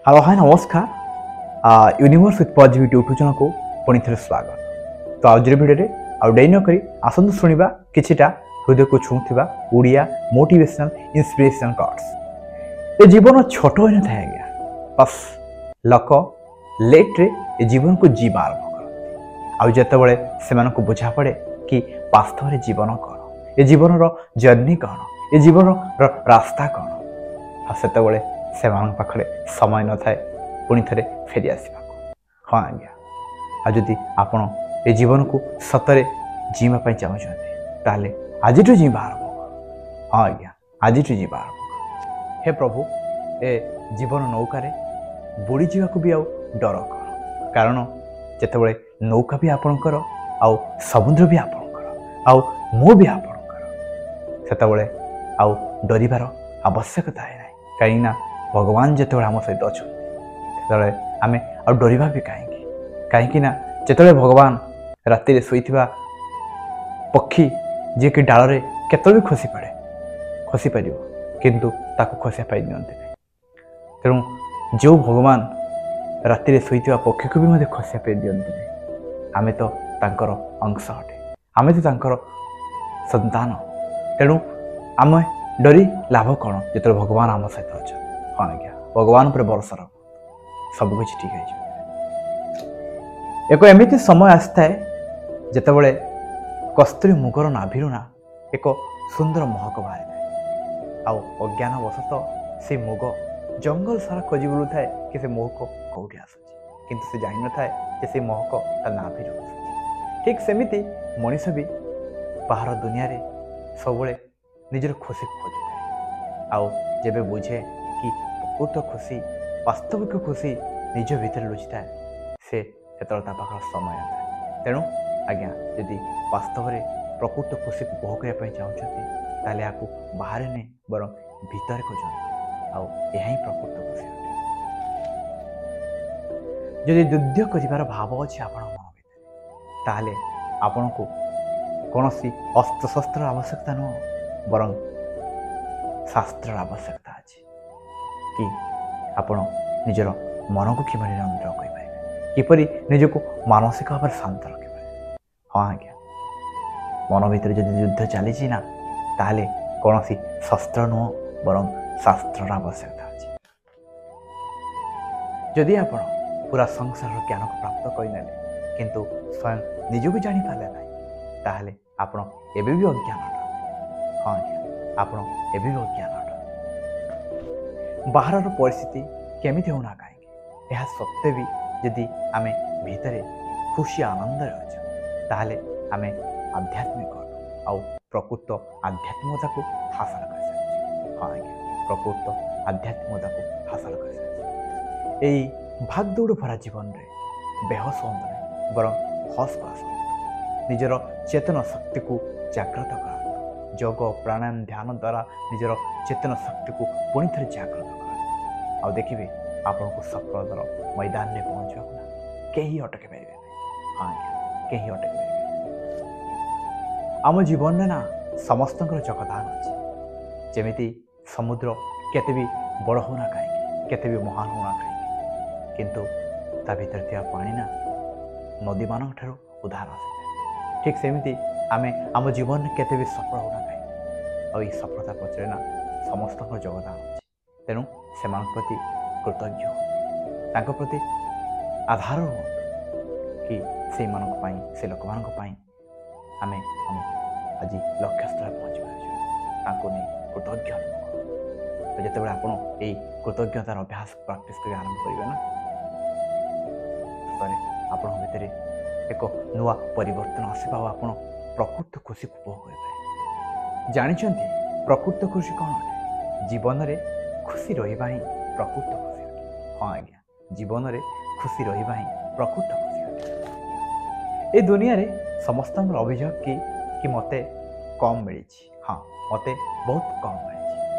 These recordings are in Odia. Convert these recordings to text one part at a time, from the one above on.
ହ୍ୟାଲୋ, ହାଇ, ନମସ୍କାର। ୟୁନିଭର୍ସ ୱିଥ୍ ପଜିଟିଭିଟି ୟୁଟ୍ୟୁବ୍ ଚ୍ୟାନେଲକୁ ପୁଣି ଥରେ ସ୍ୱାଗତ। ତ ଆଜିର ଭିଡ଼ିଓରେ ଆଉ ଡେରି ନକରି ଆସନ୍ତୁ ଶୁଣିବା କିଛିଟା ହୃଦୟକୁ ଛୁଉଁଥିବା ଓଡ଼ିଆ ମୋଟିଭେସନାଲ ଇନ୍ସପିରେସନାଲ କୋଟ୍ସ। ଏ ଜୀବନ ଛୋଟ ହୋଇନଥାଏ ଆଜ୍ଞା, ବାସ୍ ଲୋକ ଲେଟ୍ରେ ଏ ଜୀବନକୁ ଯିବା ଆରମ୍ଭ କରନ୍ତି। ଆଉ ଯେତେବେଳେ ସେମାନଙ୍କୁ ବୁଝା ପଡ଼େ କି ବାସ୍ତବରେ ଜୀବନ କ'ଣ, ଏ ଜୀବନର ଜର୍ଣ୍ଣି କ'ଣ, ଏ ଜୀବନର ରାସ୍ତା କ'ଣ, ଆଉ ସେତେବେଳେ ସେମାନଙ୍କ ପାଖରେ ସମୟ ନଥାଏ ପୁଣି ଥରେ ଫେରି ଆସିବାକୁ। ହଁ ଆଜ୍ଞା, ଆଉ ଯଦି ଆପଣ ଏ ଜୀବନକୁ ସତରେ ଜିଇଁବା ପାଇଁ ଚାହୁଁଛନ୍ତି, ତାହେଲେ ଆଜିଠୁ ଜିଇଁବା ଆରମ୍ଭ କର। ହଁ ଆଜ୍ଞା, ଆଜିଠୁ ଜିଇଁବା ଆରମ୍ଭ କର। ହେ ପ୍ରଭୁ, ଏ ଜୀବନ ନୌକାରେ ବୁଡ଼ିଯିବାକୁ ବି ଆଉ ଡର କର, କାରଣ ଯେତେବେଳେ ନୌକା ବି ଆପଣଙ୍କର ଆଉ ସମୁଦ୍ର ବି ଆପଣଙ୍କର ଆଉ ମୁଁ ବି ଆପଣଙ୍କର, ସେତେବେଳେ ଆଉ ଡରିବାର ଆବଶ୍ୟକତା ନାହିଁ। କାହିଁକିନା ଭଗବାନ ଯେତେବେଳେ ଆମ ସହିତ ଅଛନ୍ତି, ସେତେବେଳେ ଆମେ ଆଉ ଡରିବା ବି କାହିଁକି? କାହିଁକି ନା ଯେତେବେଳେ ଭଗବାନ ରାତିରେ ଶୋଇଥିବା ପକ୍ଷୀ, ଯିଏକି ଡାଳରେ କେତେବେଳେ ବି ଖସି ପଡ଼େ, ଖସିପାରିବ, କିନ୍ତୁ ତାକୁ ଖସିବା ପାଇଁ ଦିଅନ୍ତି ନାହିଁ। ତେଣୁ ଯେଉଁ ଭଗବାନ ରାତିରେ ଶୋଇଥିବା ପକ୍ଷୀକୁ ବି ମଧ୍ୟ ଖସିବା ପାଇଁ ଦିଅନ୍ତି ନାହିଁ, ଆମେ ତ ତାଙ୍କର ଅଂଶ ଅଟେ, ଆମେ ତ ତାଙ୍କର ସନ୍ତାନ। ତେଣୁ ଆମେ ଡରି ଲାଭ କ'ଣ ଯେତେବେଳେ ଭଗବାନ ଆମ ସହିତ ଅଛନ୍ତି? ହଁ ଆଜ୍ଞା, ଭଗବାନ ଉପରେ ଭରସା ରଖ, ସବୁକିଛି ଠିକ୍ ହେଇଯିବ। ଏକ ଏମିତି ସମୟ ଆସିଥାଏ ଯେତେବେଳେ କସ୍ତୁରୀ ମୁଗର ନାଭିରୁ ନା ଏକ ସୁନ୍ଦର ମହକ ବାହାରିଥାଏ, ଆଉ ଅଜ୍ଞାନ ବଶତଃ ସେ ମୁଗ ଜଙ୍ଗଲ ସାରା ଖୋଜି ବୁଲୁଥାଏ କି ସେ ମହକ କେଉଁଠି ଆସୁଛି, କିନ୍ତୁ ସେ ଜାଣିନଥାଏ ଯେ ସେ ମହକ ତା ନାଭିରୁ ଆସୁଛି। ଠିକ୍ ସେମିତି ମଣିଷ ବି ବାହାର ଦୁନିଆରେ ସବୁବେଳେ ନିଜର ଖୁସିକୁ ଖୋଜୁଥାଏ, ଆଉ ଯେବେ ବୁଝେ କି ପ୍ରକୃତ ଖୁସି, ବାସ୍ତବିକ ଖୁସି ନିଜ ଭିତରେ ଲୁଚିଥାଏ, ସେ ସେତେବେଳେ ତା ପାଖରେ ସମୟ ନଥାଏ। ତେଣୁ ଆଜ୍ଞା, ଯଦି ବାସ୍ତବରେ ପ୍ରକୃତ ଖୁସିକୁ ଉପଭୋଗ କରିବା ପାଇଁ ଚାହୁଁଛନ୍ତି, ତାହେଲେ ଏହାକୁ ବାହାରେ ନୁହେଁ ବରଂ ଭିତରେ ଖୋଜନ୍ତୁ, ଆଉ ଏହା ହିଁ ପ୍ରକୃତ ଖୁସି ଅଟେ। ଯଦି ଯୁଦ୍ଧ କରିବାର ଭାବ ଅଛି ଆପଣଙ୍କ ମନ ଭିତରେ, ତାହେଲେ ଆପଣଙ୍କୁ କୌଣସି ଅସ୍ତ୍ରଶସ୍ତ୍ରର ଆବଶ୍ୟକତା ନୁହଁ, ବରଂ ଶାସ୍ତ୍ରର ଆବଶ୍ୟକତା ଅଛି କି ଆପଣ ନିଜର ମନକୁ କିପରି ନିୟନ୍ତ୍ରଣ କରିପାରିବେ, କିପରି ନିଜକୁ ମାନସିକ ଭାବରେ ଶାନ୍ତ ରଖିପାରିବେ। ହଁ ଆଜ୍ଞା, ମନ ଭିତରେ ଯଦି ଯୁଦ୍ଧ ଚାଲିଛି ନା, ତାହେଲେ କୌଣସି ଶସ୍ତ୍ର ନୁହଁ ବରଂ ଶାସ୍ତ୍ରର ଆବଶ୍ୟକତା ଅଛି। ଯଦି ଆପଣ ପୁରା ସଂସାରର ଜ୍ଞାନକୁ ପ୍ରାପ୍ତ କରିନେଲେ କିନ୍ତୁ ସ୍ୱୟଂ ନିଜକୁ ଜାଣିପାରିଲେ ନାହିଁ, ତାହେଲେ ଆପଣ ଏବେ ବି ଅଜ୍ଞାନ ଅଟନ୍ତି। ହଁ ଆଜ୍ଞା, ଆପଣ ଏବେ ବି ଅଜ୍ଞାନ ଅଟନ୍ତି। ବାହାରର ପରିସ୍ଥିତି କେମିତି ହେଉନା କାହିଁକି, ଏହା ସତ୍ତ୍ୱେ ବି ଯଦି ଆମେ ଭିତରେ ଖୁସି ଆନନ୍ଦରେ ଅଛୁ, ତାହେଲେ ଆମେ ଆଧ୍ୟାତ୍ମିକ ଅଟୁ ଆଉ ପ୍ରକୃତ ଆଧ୍ୟାତ୍ମିକତାକୁ ହାସଲ କରିସାରିଛୁ। ହଁ ଆଜ୍ଞା, ପ୍ରକୃତ ଆଧ୍ୟାତ୍ମିକତାକୁ ହାସଲ କରିସାରିଛୁ। ଏଇ ଭାଗଦୌଡ଼ ଭରା ଜୀବନରେ ବେହୋସ ହୁଅନ୍ତୁ ନାହିଁ, ବରଂ ହସକୁ ଆସନ୍ତୁ। ନିଜର ଚେତନ ଶକ୍ତିକୁ ଜାଗ୍ରତ କରନ୍ତୁ। ଯୋଗ, ପ୍ରାଣାୟାମ, ଧ୍ୟାନ ଦ୍ୱାରା ନିଜର ଚେତନ ଶକ୍ତିକୁ ପୁଣି ଥରେ ଜାଗ୍ରତ କରନ୍ତୁ, ଆଉ ଦେଖିବେ ଆପଣଙ୍କୁ ସଫଳତାର ମଇଦାନରେ ପହଞ୍ଚିବାକୁ ନା କେହି ଅଟକି ପାରିବେ ନାହିଁ। ହଁ ଆଜ୍ଞା, କେହି ଅଟକି ପାରିବେ ନାହିଁ। ଆମ ଜୀବନରେ ନା ସମସ୍ତଙ୍କର ଯୋଗଦାନ ଅଛି। ଯେମିତି ସମୁଦ୍ର କେତେ ବି ବଡ଼ ହେଉନା କାହିଁକି, କେତେ ବି ମହାନ ହେଉନା କାହିଁକି, କିନ୍ତୁ ତା ଭିତରେ ଥିବା ପାଣି ନା ନଦୀମାନଙ୍କ ଠାରୁ ଉଧାର ଆସିଥାଏ। ଠିକ୍ ସେମିତି ଆମେ ଆମ ଜୀବନରେ କେତେ ବି ସଫଳ ହେଉନା କାହିଁକି, ଆଉ ଏହି ସଫଳତା ପଛରେ ନା ସମସ୍ତଙ୍କର ଯୋଗଦାନ ଅଛି। ତେଣୁ ସେମାନଙ୍କ ପ୍ରତି କୃତଜ୍ଞ ହୁଅନ୍ତୁ, ତାଙ୍କ ପ୍ରତି ଆଧାର ହୁଅନ୍ତୁ କି ସେଇମାନଙ୍କ ପାଇଁ, ସେ ଲୋକମାନଙ୍କ ପାଇଁ ଆମେ ଆମ ଆଜି ଲକ୍ଷ୍ୟସ୍ଥଳରେ ପହଞ୍ଚି ପାରିଛୁ। ତାଙ୍କୁ ନେଇ କୃତଜ୍ଞ ଅନୁଭବ କରନ୍ତୁ। ତ ଯେତେବେଳେ ଆପଣ ଏଇ କୃତଜ୍ଞତାର ଅଭ୍ୟାସ ପ୍ରାକ୍ଟିସ୍ କରି ଆରମ୍ଭ କରିବେ ନା, ସତରେ ଆପଣଙ୍କ ଭିତରେ ଏକ ନୂଆ ପରିବର୍ତ୍ତନ ଆସିବ ଆଉ ଆପଣ ପ୍ରକୃତ ଖୁସିକୁ ଉପଭୋଗ କରିପାରିବେ। ଜାଣିଛନ୍ତି ପ୍ରକୃତ ଖୁସି କ'ଣ ଅଟେ? ଜୀବନରେ ଖୁସି ରହିବା ହିଁ ପ୍ରକୃତ ଖୁସି ଅଟେ। ହଁ ଆଜ୍ଞା, ଜୀବନରେ ଖୁସି ରହିବା ହିଁ ପ୍ରକୃତ ଖୁସି ଅଟେ। ଏ ଦୁନିଆରେ ସମସ୍ତଙ୍କର ଅଭିଯୋଗ କି ମୋତେ କମ୍ ମିଳିଛି, ହଁ ମୋତେ ବହୁତ କମ୍ ମିଳିଛି।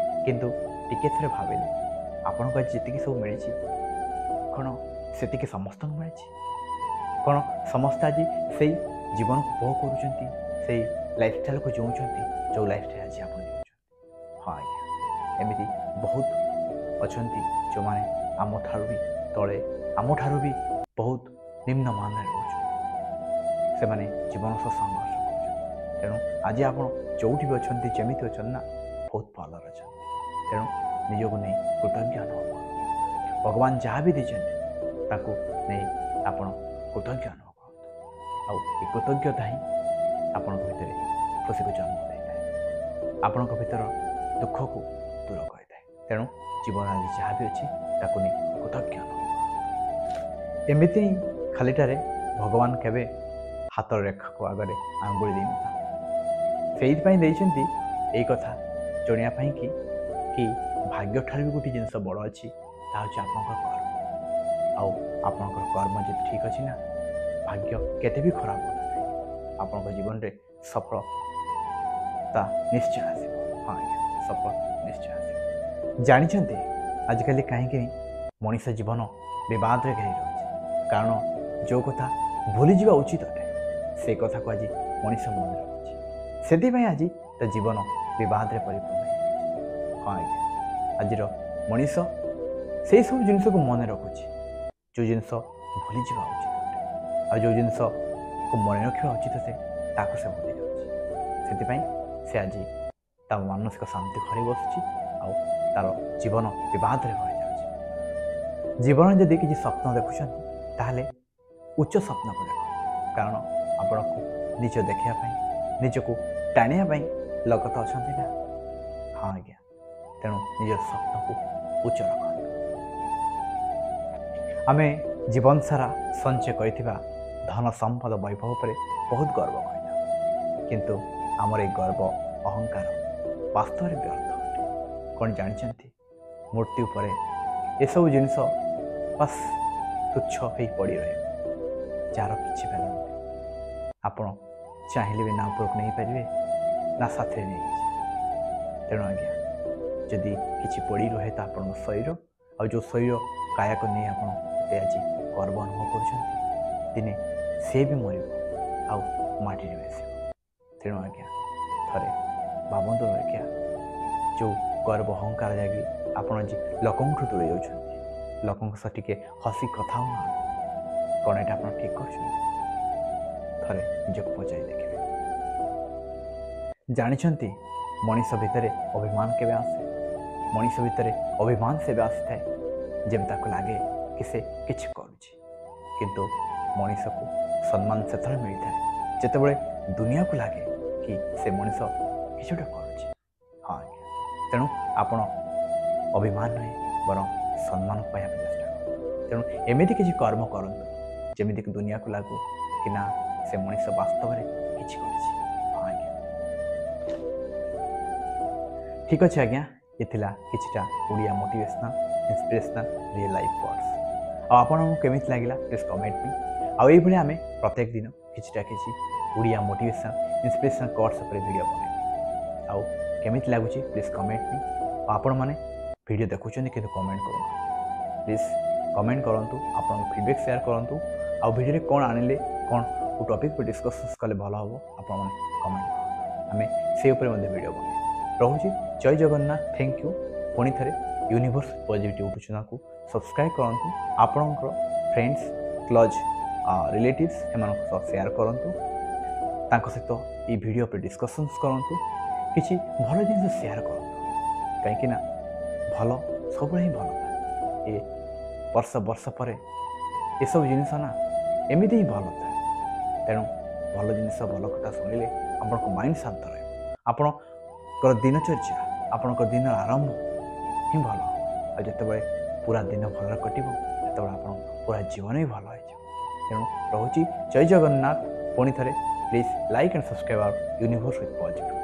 କିନ୍ତୁ ଟିକେ ଥରେ ଭାବିଲେ, ଆପଣଙ୍କୁ ଆଜି ଯେତିକି ସବୁ ମିଳିଛି, କ'ଣ ସେତିକି ସମସ୍ତଙ୍କୁ ମିଳିଛି? କ'ଣ ସମସ୍ତେ ଆଜି ସେଇ ଜୀବନକୁ ଉପଭୋଗ କରୁଛନ୍ତି, ସେଇ ଲାଇଫଷ୍ଟାଇଲକୁ ଜିଉଁଛନ୍ତି ଯେଉଁ ଲାଇଫଷ୍ଟାଇଲ ଆଜି ଆପଣ ଜିଉଁଛନ୍ତି? ହଁ ଆଜ୍ଞା, ଏମିତି ବହୁତ ଅଛନ୍ତି ଯେଉଁମାନେ ଆମଠାରୁ ବି ତଳେ, ଆମଠାରୁ ବି ବହୁତ ନିମ୍ନମାନରେ ରହୁଛନ୍ତି। ସେମାନେ ଜୀବନ ସହ ସଂଘର୍ଷ କରୁଛନ୍ତି। ତେଣୁ ଆଜି ଆପଣ ଯେଉଁଠି ବି ଅଛନ୍ତି, ଯେମିତି ଅଛନ୍ତି ନା, ବହୁତ ଭଲରେ ଅଛନ୍ତି। ତେଣୁ ନିଜକୁ ନେଇ କୃତଜ୍ଞ ଅନୁଭବ କରନ୍ତୁ। ଭଗବାନ ଯାହା ବି ଦେଇଛନ୍ତି ତାକୁ ନେଇ ଆପଣ କୃତଜ୍ଞ ଅନୁଭବ କରନ୍ତୁ। ଆଉ ଏ କୃତଜ୍ଞତା ହିଁ ଆପଣଙ୍କ ଭିତରେ ଖୁସିକୁ ଜନ୍ମ ଦେଇଥାଏ, ଆପଣଙ୍କ ଭିତର ଦୁଃଖକୁ ଦୂର କରିଥାଏ। ତେଣୁ ଜୀବନ ଆଜି ଯାହା ବି ଅଛି ତାକୁ ନେଇ କୃତଜ୍ଞ ଅନୁଭବ କରନ୍ତୁ। ଏମିତି ହିଁ ଖାଲିଟାରେ ଭଗବାନ କେବେ ହାତର ରେଖାକୁ ଆଗରେ ଆଙ୍ଗୁଳି ଦେଇନଥାନ୍ତି। ସେଇଥିପାଇଁ ଦେଇଛନ୍ତି ଏଇ କଥା ଜଣିବା ପାଇଁ କି ଭାଗ୍ୟଠାରୁ ବି ଗୋଟେ ଜିନିଷ ବଡ଼ ଅଛି, ତାହା ହେଉଛି ଆପଣଙ୍କର କର୍ମ। ଆଉ ଆପଣଙ୍କର କର୍ମ ଯଦି ଠିକ୍ ଅଛି ନା, ଭାଗ୍ୟ କେତେ ବି ଖରାପ ହେଉନା କାହିଁକି, ଆପଣଙ୍କ ଜୀବନରେ ସଫଳତା ନିଶ୍ଚୟ ଆସିବ। ହଁ ଆଜ୍ଞା, ସଫଳତା ନିଶ୍ଚୟ ଆସିବ। ଜାଣିଛନ୍ତି ଆଜିକାଲି କାହିଁକି ମଣିଷ ଜୀବନ ବିବାଦରେ ଘେରି ରହୁଛି? କାରଣ ଯେଉଁ କଥା ଭୁଲିଯିବା ଉଚିତ ଅଟେ, ସେ କଥାକୁ ଆଜି ମଣିଷ ମନେ ରଖୁଛି। ସେଥିପାଇଁ ଆଜି ତା ଜୀବନ ବିବାଦରେ ପରିପୂର୍ଣ୍ଣ ହେଇଯାଉଛି। ହଁ ଆଜ୍ଞା, ଆଜିର ମଣିଷ ସେଇ ସବୁ ଜିନିଷକୁ ମନେ ରଖୁଛି ଯେଉଁ ଜିନିଷ ଭୁଲିଯିବା ଉଚିତ ଅଟେ, ଆଉ ଯେଉଁ ଜିନିଷକୁ ମନେ ରଖିବା ଉଚିତ ଅଟେ ତାକୁ ସେ ଭୁଲି ଯାଉଛି। ସେଥିପାଇଁ ସେ ଆଜି ତା ମାନସିକ ଶାନ୍ତି ହରାଇ ବସୁଛି ଆଉ ତାର ଜୀବନ ବିବାଦରେ ଭରିଯାଉଛି। ଜୀବନରେ ଯଦି କିଛି ସ୍ୱପ୍ନ ଦେଖୁଛନ୍ତି ତାହେଲେ ଉଚ୍ଚ ସ୍ୱପ୍ନକୁ ଦେଖ, କାରଣ ଆପଣଙ୍କୁ ନିଜ ଦେଖିବା ପାଇଁ, ନିଜକୁ ଟାଣିବା ପାଇଁ ଲୋକ ତ ଅଛନ୍ତି ନା। ହଁ ଆଜ୍ଞା, ତେଣୁ ନିଜର ସ୍ୱପ୍ନକୁ ଉଚ୍ଚ ରଖନ୍ତୁ। ଆମେ ଜୀବନ ସାରା ସଞ୍ଚୟ କରିଥିବା ଧନ ସମ୍ପଦ ବୈଭବ ଉପରେ ବହୁତ ଗର୍ବ କରିଥାଉ, କିନ୍ତୁ ଆମର ଏଇ ଗର୍ବ ଅହଙ୍କାର ବାସ୍ତବରେ ବ୍ୟର୍ଥ ଅଟେ। କ'ଣ ଜାଣିଛନ୍ତି, ମୃତ୍ୟୁ ପରେ ଏସବୁ ଜିନିଷ ବାସ୍ ତୁଚ୍ଛ ହେଇ ପଡ଼ି ରହିବ, ଯାହାର କିଛି ଭ୍ୟାଲୁ ନଥିବ। ଆପଣ ଚାହିଁଲେ ବି ନା ଉପରକୁ ନେଇପାରିବେ ନା ସାଥିରେ ନେଇକି ଯିବେ। ତେଣୁ ଆଜ୍ଞା, ଯଦି କିଛି ପଡ଼ି ରୁହେ ତ ଆପଣଙ୍କ ଶରୀର, ଆଉ ଯେଉଁ ଶରୀର କାୟାକୁ ନେଇ ଆପଣ ଏତେ ଆଜି ଗର୍ବ ଅନୁଭବ କରୁଛନ୍ତି, ଦିନେ ସେ ବି ମରିବ ଆଉ ମାଟିରେ ମିଶିବ। ତେଣୁ ଆଜ୍ଞା, ଥରେ ଭାବନ୍ତୁ ଆଜ୍ଞା, ଯେଉଁ ଗର୍ବ ଅହଙ୍କାର ଜାଗି ଆପଣ ଆଜି ଲୋକଙ୍କଠୁ ଦୂରେଇ ଯାଉଛନ୍ତି, ଲୋକଙ୍କ ସହ ଟିକେ ହସି କଥା ହେଉନାହାନ୍ତି, କ'ଣ ଏଇଟା ଆପଣ ଠିକ୍ କରୁଛନ୍ତି? ଥରେ ନିଜକୁ ପଚାରି ଦେଖିବେ। ଜାଣିଛନ୍ତି ମଣିଷ ଭିତରେ ଅଭିମାନ କେବେ ଆସେ? ମଣିଷ ଭିତରେ ଅଭିମାନ ସେବେ ଆସିଥାଏ ଯେବେ ତାକୁ ଲାଗେ କି ସେ କିଛି କରୁଛି। କିନ୍ତୁ ମଣିଷକୁ ସମ୍ମାନ ସେତେବେଳେ ମିଳିଥାଏ ଯେତେବେଳେ ଦୁନିଆକୁ ଲାଗେ କି ସେ ମଣିଷ କିଛି ଗୋଟେ କରୁଛି। ହଁ ଆଜ୍ଞା, ତେଣୁ ଆପଣ ଅଭିମାନ ନୁହେଁ ବରଂ ସମ୍ମାନ ପାଇବା ପାଇଁ ଚେଷ୍ଟା କରନ୍ତୁ। ତେଣୁ ଏମିତି କିଛି କର୍ମ କରନ୍ତୁ ଯେମିତିକି ଦୁନିଆକୁ ଲାଗୁ କି ନା ସେ ମଣିଷ ବାସ୍ତବରେ କିଛି କରିଛି। ହଁ ଆଜ୍ଞା, ଠିକ୍ ଅଛି ଆଜ୍ଞା, ଏ ଥିଲା କିଛିଟା Odia motivational inspirational real life words. ଆଉ ଆପଣଙ୍କୁ କେମିତି ଲାଗିଲା ପ୍ଲିଜ୍ କମେଣ୍ଟ ମି। ଆଉ ଏଇଭଳି ଆମେ ପ୍ରତ୍ୟେକ ଦିନ କିଛିଟା କିଛି ଓଡ଼ିଆ ମୋଟିଭେସନାଲ୍ ଇନ୍ସପିରେସନାଲ୍ କ୍ୱୋଟ୍ସ ଉପରେ ଭିଡ଼ିଓ ବନେଇବୁ। ଆଉ କେମିତି ଲାଗୁଛି ପ୍ଲିଜ୍ କମେଣ୍ଟ ମି। ଆଉ ଆପଣମାନେ ଭିଡ଼ିଓ ଦେଖୁଛନ୍ତି କିନ୍ତୁ କମେଣ୍ଟ କରୁନାହାନ୍ତି, ପ୍ଲିଜ୍ କମେଣ୍ଟ କରନ୍ତୁ, ଆପଣଙ୍କ ଫିଡ଼ବ୍ୟାକ୍ ସେୟାର କରନ୍ତୁ। ଆଉ ଭିଡ଼ିଓରେ କ'ଣ ଆଣିଲେ, କ'ଣ କେଉଁ ଟପିକ୍ ଉପରେ ଡିସ୍କସନ୍ସ କଲେ ଭଲ ହେବ, ଆପଣମାନେ କମେଣ୍ଟ କରନ୍ତୁ, ଆମେ ସେ ଉପରେ ମଧ୍ୟ ଭିଡ଼ିଓ ବନେଇବୁ। ରହୁଛି, ଜୟ ଜଗନ୍ନାଥ, thank you. ପୁଣି ଥରେ ୟୁନିଭର୍ସ ପଜିଟିଭ୍ ୟୁଟ୍ୟୁବ୍ ଚ୍ୟାନେଲ୍କୁ ସବସ୍କ୍ରାଇବ୍ କରନ୍ତୁ, ଆପଣଙ୍କର ଫ୍ରେଣ୍ଡସ୍, କ୍ଲୋଜ୍ ରିଲେଟିଭ୍ସ ଏମାନଙ୍କ ସହ ସେୟାର କରନ୍ତୁ, ତାଙ୍କ ସହିତ ଏଇ ଭିଡ଼ିଓ ଉପରେ ଡିସ୍କସନ୍ସ କରନ୍ତୁ, କିଛି ଭଲ ଜିନିଷ ସେୟାର କରନ୍ତୁ। କାହିଁକିନା ଭଲ ସବୁବେଳେ ହିଁ ଭଲ ଥାଏ। ଏ ବର୍ଷ ବର୍ଷ ପରେ ଏସବୁ ଜିନିଷ ନା ଏମିତି ହିଁ ଭଲ ଥାଏ। ତେଣୁ ଭଲ ଜିନିଷ, ଭଲ କଥା ଶୁଣିଲେ ଆପଣଙ୍କ ମାଇଣ୍ଡ ଶାନ୍ତ ରହିବ, ଆପଣଙ୍କର ଦିନଚର୍ଯ୍ୟା, ଆପଣଙ୍କ ଦିନର ଆରମ୍ଭ ହିଁ ଭଲ ହେବ। ଆଉ ଯେତେବେଳେ ପୁରା ଦିନ ଭଲରେ କଟିବ ସେତେବେଳେ ଆପଣ ପୁରା ଜୀବନ ହିଁ ଭଲ ହେଇଯିବ। ତେଣୁ ରହୁଛି, ଜୟ ଜଗନ୍ନାଥ। ପୁଣି ଥରେ please like and subscribe our universe with positive.